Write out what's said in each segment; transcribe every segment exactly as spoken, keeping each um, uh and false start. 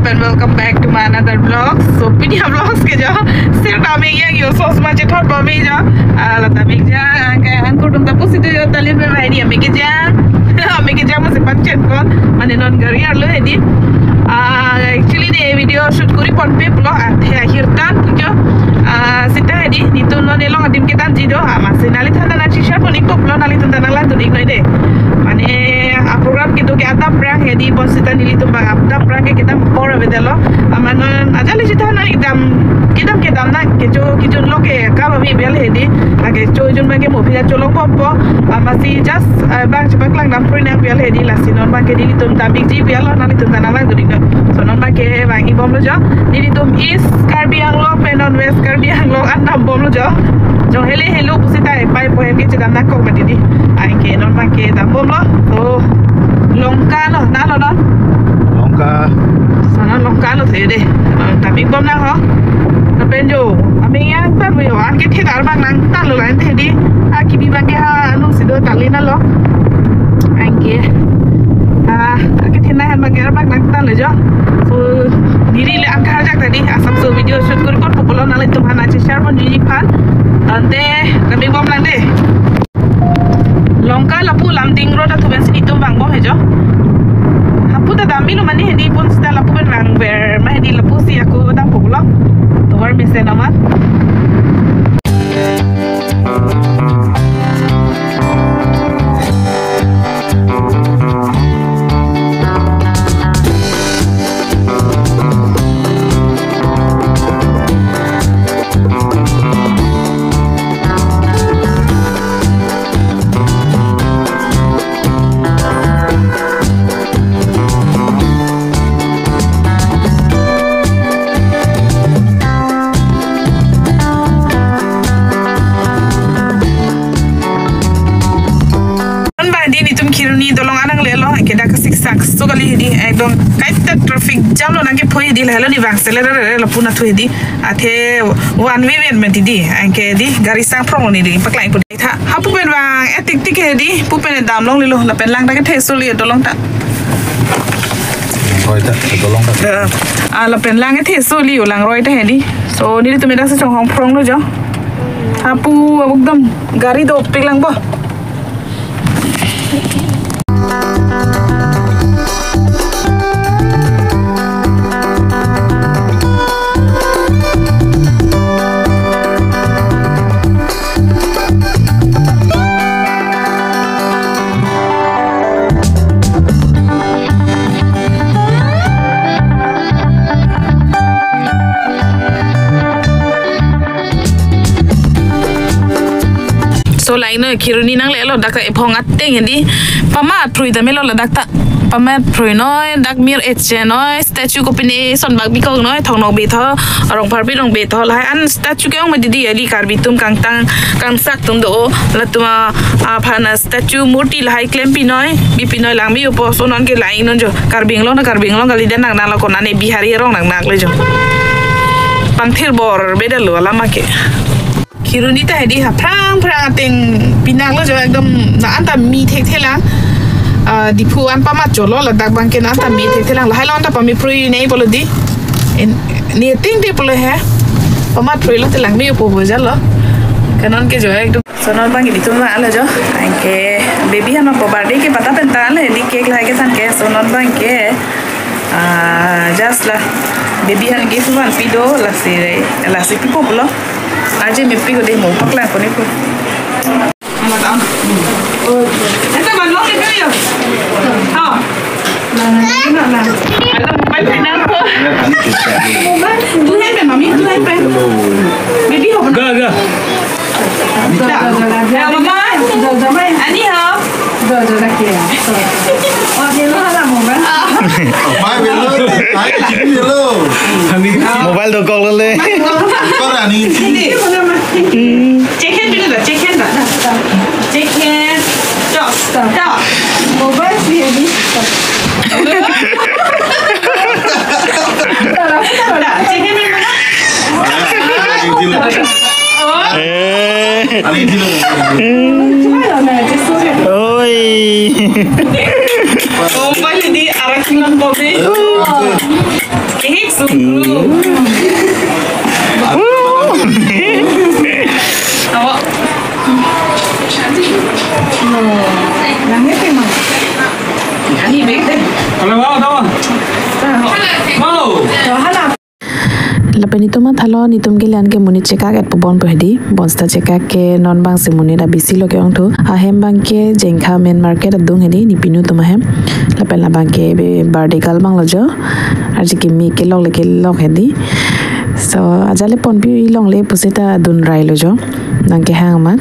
And welcome back to my another vlog. So pini a vlogs ke jo, sir ta mik yang yo sos ma chethot ba me jo. Ah, la ta mik jang, angke angkur tum ta pusi do jo, talin me mai ni mik jang. Mik jang masi pangchen kon, mane non gari arlo hedi. Ah, actually ne video shoot kuri ponpe pulo, athe ahirtan pu jo. Ah, seta hedi, netum non elong adim kedamji do, ah, masi nelitum ta nangcheshare pon-ikpo pulo, nelitum ta nanglang dun-ik noi de. Mane, ah, program kedo ke adap prang hedi, bonseta nelitum bang adap prang ke kedam apor avedetlo. Amat non ajali chita nang kedam, kedam kedam nang kecho kejun lo ke kaba mi bel hedi. Lake chojun bang ke mo phi cholong pom po. Amatsi just, ah, bang chepaklangdam puri nang bel hedi, lasi non bang ke nelitum dam-ikji bel lo, nelitum ta nanglang dun-ik noi. So non bang ke vang-ik bomlo jo. Nelitum East Karbi Anglong pen non West Karbi Anglong an dam bomlo jo. Jong hele helo pusita pai po hem ke chedam nangkok mati di. Anke non bang ke dam bomlo. So Longka lo, na lo non? Longka. So non Longka lo the de. Non dam-ik bom nang ho. Lapen jo, amik yang tan yo, anke thedar bang nangtan lo lain the di. Ah, kibi bang ke ha, anung si do talin lo. Anke. Ah, anke thena han bang ke bang nangtan lo jo. So, neli le angka hajak tadi, asapso video shoot kuri ponpo pulo, nanglitum aphan nangcheshare ponji aphan. Tangte, dam-ik bom nang de. Longka lapu Lumding Road athu pensi netum vang bom he jo. Hapu ta dam milo mane hedi, bonseta lapu pen vangver ma hedi, lapusi ako dampo pulo. Tovar mesen amat. Non bang di netum Kheroni dolong anang le lo, anke dak siksak so kali di, ekdom kaita traffic jam lo, nangkephoi di, lahelo ni vang seler re lo puna thu di, athe one way ven mati di, anke di gari sang phrong lo ni di, paklang pu di tha, hapu pen vang etik tik he di, pu pen dam longle lo, lapen lang ta kethe so le dolong ta. Roi ta, dolong ta. Eh, ah, lapen lang kethe so le, lang roi ta he di. So, nelitum dak si chonghong phrong lo jo. Hapu ekdom gari dopik lang bo. So, laino Kheroni nangle lo, dak ephong ateng di. Pamat phrui ta melo ladak ta. Pamat phrui noi, dak mir eche noi, statue kopine son bak bikok noi, Thong Nokbe tho, Rongpharpi Rongbe tho, lahai an statue ke-ong mati di, ali Karbi atum kangtang, kangsak atum do, latum a, aphan a statue murti lahai klempi noi, bipi noi, lang bi upo, so non ke lain non jo, Karbi Anglong na Karbi Anglong kali, dan nang nang la konane Bihari arong nang nang le jo. Pangthir bor beda lo alama ke. Kheroni ta he di ha phrang phrang ateng pinak lo jo, ekdom la-an ta mi thekthe lang. Ah, Diphu an pamat cholo, ladak bang ke la-an ta mi thekthe lang. Lahai lo-an ta pame phrui nei pulo di. En, ni ting te pulo he. Pamat phrui lo te lang mi upo bo jalo. Ke non ke jo ekdom. So non bang ke netum vang lo jo. Anke baby han ma po birthday ke pata pen ta le di, cake lahai kethan ke. So non bang ke, ah, just la baby han gift van pi do, lasi, lasi pipo pulo. Aje me pi ko de, mo paklang ko ni ko. Esta man long ni yo. Ha. Na, na, na, na. Alam mo ba pinang ko? Tu hai pe, mami, tu hai pe. Baby ho. Ga, ga. Da, da, da, da. Ya, mama. Da, da, da. Ani ho. Da, da, da, ke. Oh, ye lo hala mo ba. Mai velo, ai, chini velo. Ani. Mobile dokok lo le. Kora ni. Ini. Check hand dulu dah, check hand dah. Check hand. Stop. Stop. Stop. Mobile sih ini. Stop. Dah, check hand dulu. Eh. Ani dulu. Oi. Mobile di arah sinan bobe. Lapen netum mathalo, netum kelian ke monit chekak et pu bon pu hedi, bonsita chekak ke non abangsi monit abisi lo ke-ongthu. Ahem abangke Jengkha main market adung hedi, nepinu atum ahem. Lapen labangke be birthday girl abang lo jo. Arje kimi kelok le kelok hedi. So, ajat le ponpi longle pusita dun rai lo jo. Nangkehang amat.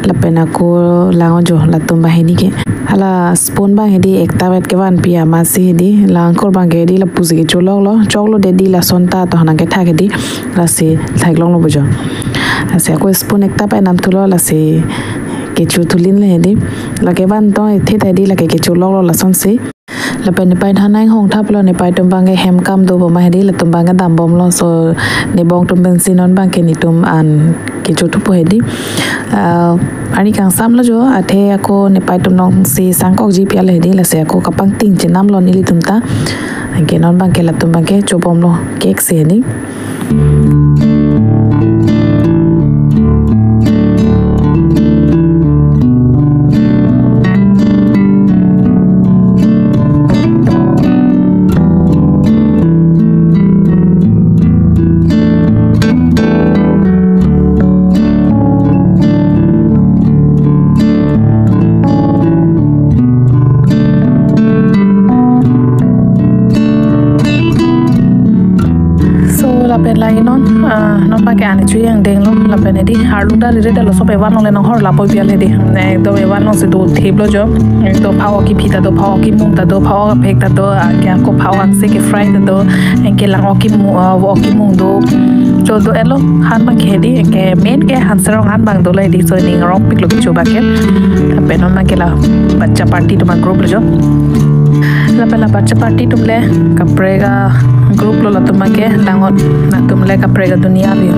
Lapen ako lang-o jo latum abang hedi ke. Hala spoon abang hedi ekta vet kevanpi amatsi hedi. La angkur abangke hedi lapusi kecholok lo. Choklo dedi lason ta to nangkethak hedi. Lasi theklong lo pu jo. Lasi ako spoon ekta pai namthu lo lasi kecho thulin le hedi. Lake van to ethe ta hedi lake kecholok lo lasonsi. Lapen nepei than nang hong thap lo, nepei atum abangke hem kam do pu ma hedi, latum abangke dambom lo, so nebong atum pensi non abangke netum an kecho thupo hedi. Ah, ani kangsam lo jo, athe ako nepei atum alongsi sangkokji pi ale hedi, lasi ako kapangting chenam lo nelitum ta. Anke non abangke latum abangke chobom lo cake si hedi. So, lapen lagi non, ah, non abangke ani chu yang deng lo, lapen hedi arlung ta rire dalo, sob evan longle nang hor lapo pi ale hedi. Ne, do evan longsi do thip lo jo. Ekdom phao kiphi ta do, phao kimung ta do, phao kaphek ta do, ah, kya ko phao angse ke fry ta do, anke lang okimu-, ah, okimung do. Cho do elo han abangke hedi, anke main ke han serong han abang do lo hedi, so ning arong pik lo kecho abangke. Lapen non abangke la bacha party atum agroup lo jo. Lapen la bacha party atum le kaprek agroup lo latum abangke, dangot atum le kaprek adunia lo.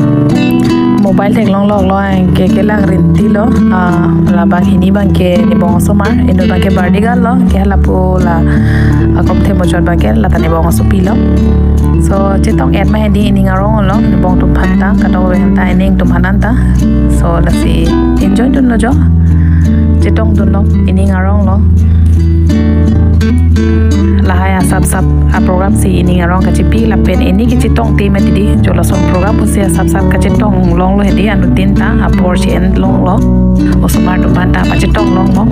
Mobile theklong lok lo anke kelang rinti lo. Ah, labang hini abangke nebong osomar, inut abangke birthday girl lo, ke lapu la akom themo chot abangke lata nebong osopi lo. So, chetong et ma hedi, ining arong lo, nebong atum aphan ta, kadokave aphan ta, ining atum aphan an ta. So, lasi enjoy dun lo jo. Chetong dun lo, ining arong lo. Lahai asap sap aprogram si ining arong kachipi, lapen ini kechetong te mati di, jo lason program pusi asap sap kachetong long lo hedi, anuttin ta apor si en long lo. Osomar atum aphan ta pachetong long lo.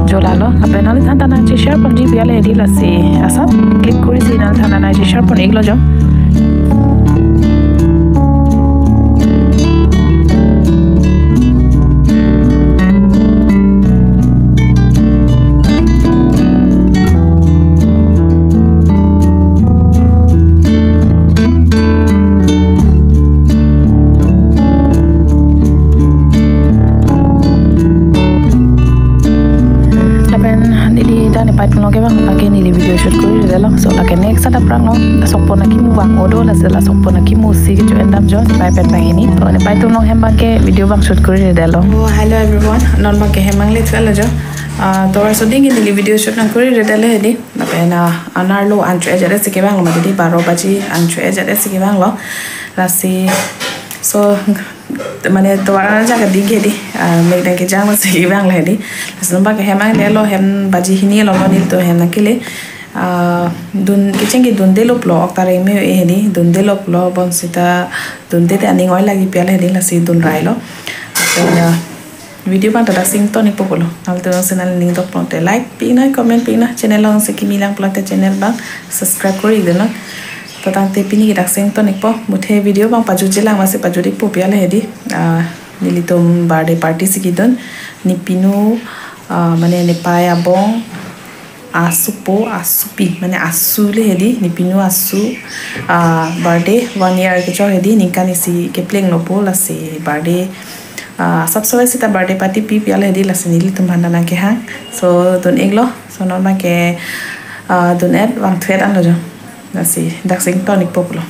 Jo lalo, lapen nangli than ta nangche share ponji pi ale hedi, lasi asap click kori si nangli than ta nangche share pon ik lo jo. Lapen neli ta nepei atum along kevang abangke neli video shoot kori rede lo. So lake next adap rang lo. Asok pon akimu vang odo, lasi la asok pon akimu si kecho endam jo nepei pen abang hini. So nepei atum along hem abangke video abang shoot kori rede lo. Oh, hello everyone. Non abangke hem abang le thek lo jo. Ah, tovar soding ke neli video shoot nang kori rede lo hedi. Lapen, ah, anerlo an cho-et jat si kevang lo mati di, baro baji an cho-et jat si kevang lo. Lasi, so, mane tovar an jaga ding ke di, ah, mek dang kejang lo si kevang lo hedi. Lasi non abangke hem abang le lo, hem baji hini lo lo nelitum hem nangkele. Ah, dun, kecheng ke dundelo pulo, ok ta reng me e hedi, dundelo pulo, bonsita dunde te aning oi lagi pi ale hedi, lasi dun rai lo. Lapen, ah, video abang ta dak sing ton ikpo pulo. Nangtum si nangli ning dok pulote like pi nang, comment pi nang, channel along si kimi lang pulote channel abang subscribe kori dun nang. To tangte pini ke dak sing ton ikpo. Muthe video abang pajutji lang masi pajut ikpo pi ale hedi. Ah, nelitum birthday party si kedun. Nepinu, ah, mane nepei abong asupo, asupi, mane asu le hedi, nepinu asu, ah, birthday one year kechok hedi, ningkan isi kepleng lo po, lasi birthday, ah, asap sowai sita birthday party pi pi ale hedi, lasi nelitum aphan ta nangkehang. So, dun ik lo, so non abangke, ah, dun et vang thu et an lo jo. Lasi dak sing ton ikpo pulo.